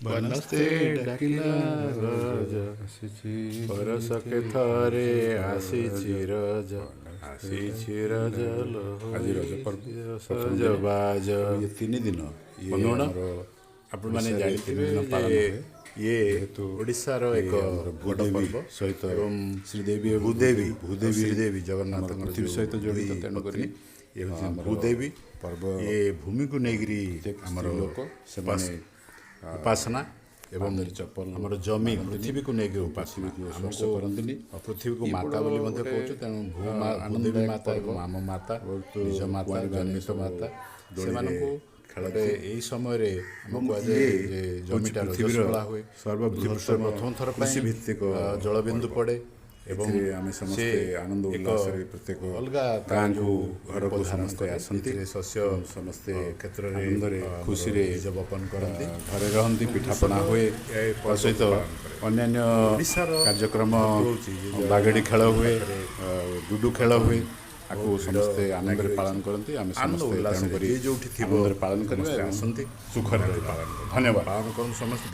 ବନସ୍ତେ ଡାକିଲା ରଜ, ଆସିଛି ବରଷକେ ଥରେ ଆସିଛି ରଜ, ଆସିଛି ରଜ ଲୋ। ଆଜି ରଜ ପର୍ବ ପ୍ରଥମ ଦିନ। ସଜବାଜ। ଇଏ 3 ଦିନ ଇଏ ବନ୍ଧୁଗଣ, ଆମର ଆପଣମାନେ ଓଡ଼ିଶାରେ ଜାଣିଥିବେ 3 ଦିନ ଯେ ପାଳନ ହୁଏ। ଇଏ ଯେହେତୁ ଓଡ଼ିଶାର ଇଏ ଏକ ଆମର ବଡ଼ ଭୂଦେବୀ ପର୍ବ ସହିତ ଏବଂ ଶ୍ରୀଦେବୀ ଏବଂ ଭୂଦେବୀ, ଭୂଦେବୀ ଶ୍ରୀଦେବୀ ଆମର ଜଗନ୍ନାଥଙ୍କର ପୃଥିବୀ ଯୋଉ ସହିତ ଜଡ଼ିତ, ଦୁଇ ତେଣୁକରି ପତ୍ନୀ, ଇଏ ହେଉଛି ଆମର ଭୂଦେବୀ। ପର୍ବ ଇଏ ଭୂମିକୁ ନେଇକରି ପ୍ରତ୍ୟେକ ଆମର ସ୍ତ୍ରୀ ଲୋକ ସେମାନେ ଉପାସନା ଏବଂ ପାଦରେ ଚପଲ ଆମର ଜମି ବାନ୍ଧନ୍ତିନି, ପୃଥିବୀକୁ ନେଇକି ଉପାସନା, ପୃଥିବୀକୁ ସ୍ପର୍ଶ ଆମକୁ କରନ୍ତିନି। ପୃଥିବୀକୁ ଇଏ ମାତା ବଡ଼ ବୋଲି ମଧ୍ୟ ଗୋଟେ କହୁଛୁ। ତେଣୁ ଭୂ ମା, ଭୂଦେବୀ ଆନନ୍ଦଦାୟକ ମାତା ପର୍ବ। ଏବଂ ଆମ ମାତା, ବହୁତ ନିଜ ମାତା, କୁଆଁରୀମାନେ ଜନ୍ମିତ ସବୁ ମାତା, ଦୋଳିରେ ସେମାନଙ୍କୁ ଖେଳନ୍ତି। ଗୋଟେ ଏଇ ସମୟରେ ଆମ ଏବଂ କୁହାଯାଏ ଇଏ ଯେ ହେଉଛି ଜମିଟା ପୃଥିବୀର ରଜସ୍ୱଳା ହୁଏ, ସର୍ବବୃହତ୍ତମ ପ୍ରଥମ ଥର ପାଇଁ କୃଷିଭିତ୍ତିକ ଜଳବିନ୍ଦୁ ପର୍ବ। ପଡ଼େ ଏବଂ ଏଥିରେ ଆମେ ସେ ସମସ୍ତେ ଆନନ୍ଦ ଏକ ଉଲ୍ଲାସରେ ପ୍ରତ୍ୟେକ ଅଲଗା ତାର ଗାଁକୁ ଯୋଉ ଘରକୁ ରୂପ ଧାରଣ ସମସ୍ତେ କରେ, ଆସନ୍ତି ଏଥିରେ ଶସ୍ୟ ଏବଂ ସମସ୍ତେ କ୍ଷେତ୍ରରେ ଆନନ୍ଦରେ ଆମର ଖୁସିରେ ବୀଜ ବପନ କରନ୍ତି। ଘରେ ରହନ୍ତି, ପିଠାପଣା ହୁଏ। ଏ ତା ପର୍ବକୁ ସହିତ ପାଳନ କରେ। ଅନ୍ୟାନ୍ୟ ଓଡ଼ିଶାର କାର୍ଯ୍ୟକ୍ରମ, ମହତ୍ତ୍ୱ ହେଉଛି ଯେ ବାଗଡ଼ି ଖେଳ ହୁଏ, ପାଖରେ ଡୁଡୁ ଖେଳ ହୁଏ। ଆକୁ ବହୁତ ଭିଡ଼ ସମସ୍ତେ ଲାଗି ଆନନ୍ଦରେ ରହିଛି। ପାଳନ କରନ୍ତି। ଆମେ ଆନନ୍ଦ ସମସ୍ତେ ଉଲ୍ଲାସରେ ତେଣୁକରି ଯିଏ ଯୋଉଠି ଥିବ ଆନନ୍ଦରେ ପାଳନ କରିବା ସମସ୍ତେ ଏବଂ ଆସନ୍ତି, ସୁଖରେ ଭଲରେ ରହିବା। ପାଳନ କରନ୍ତି। ଧନ୍ୟବାଦ। ପାଳନ କରନ୍ତୁ ସମସ୍ତେ।